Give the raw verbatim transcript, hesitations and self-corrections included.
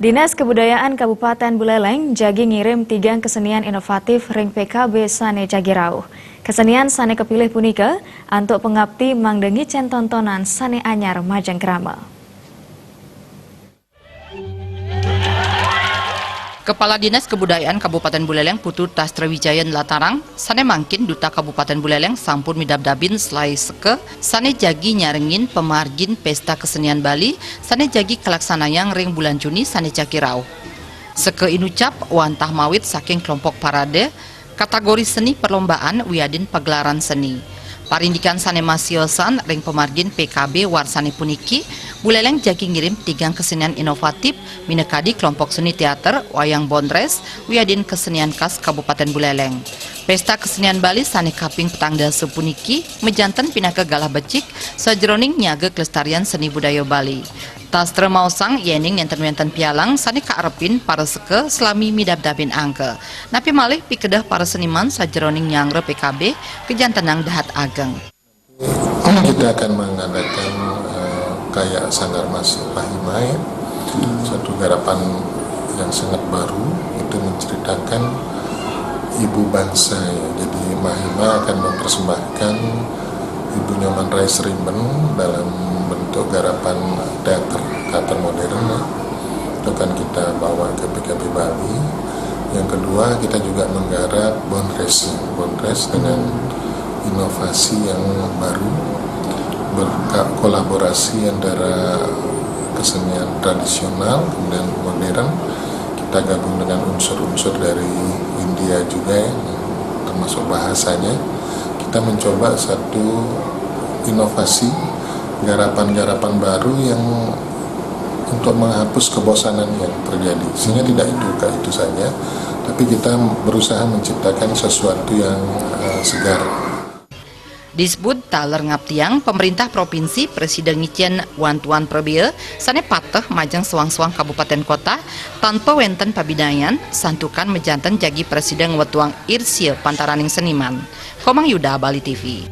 Dinas Kebudayaan Kabupaten Buleleng jagi ngirim tigang kesenian inovatif ring P K B sane jagi rauh. Kesenian sane kepilih punika antuk pangapti mangda ngicen tontonan sane anyar majeng krama. Kepala Dinas Kebudayaan Kabupaten Buleleng Putu Tastra Wijaya nlatarang, sane mangkin Duta Kabupaten Buleleng sampun midabdabin selai seka sane jagi nyarengin pamargin Pesta Kesenian Bali sane jagi kalaksanayang ring bulan Juni sane jagi rauh. Seka inucap wantah mawit saking kelompok parade, kategori seni perlombaan wiadin pagelaran seni. Parindikan sane masiosan ring pamargin P K B warsane puniki, Buleleng jagi ngirim tigang kesenian inovatif minakadi kelompok seni teater, wayang bondres, wiadin kesenian khas Kabupaten Buleleng. Pesta Kesenian Bali sane kaping petang dasa puniki majanten pinaka galah becik sajeroning nyaga kelestarian seni budaya Bali. Tastra maosang yening nenten wenten pialang sane kaarepin para seka salami midabdabin angka. Napi malih pikedeh para seniman sajeroning nyanggra P K B kajantenang dahat ageng. Kita akan mengadakan eh, kayak Sanggar Mas Pahimai, satu garapan yang sangat baru, itu menceritakan ibu bangsa, ya. Jadi Mahima akan mempersembahkan Ibu Nyoman Rais Rimben dalam bentuk garapan teater, teater modern, ya. Itu akan kita bawa ke P K B Bali. Yang kedua, kita juga menggarap bondres, bondres dengan inovasi yang baru, berkolaborasi antara kesenian tradisional kemudian modern. Kita gabung dengan unsur-unsur dari India juga, ya, termasuk bahasanya. Kita mencoba satu inovasi, garapan-garapan baru yang untuk menghapus kebosanan yang terjadi. Sehingga tidak itu itu saja, tapi kita berusaha menciptakan sesuatu yang uh, segar. Disebut taler ngaptiang, pemerintah provinsi prasida ngicen wantuan prabea sane pateh majeng soang-soang kabupaten kota tanpa wenten pabidayan, santukan majanten jagi prasida ngwetuang irsia pantaraning seniman. Komang Yuda, Bali T V.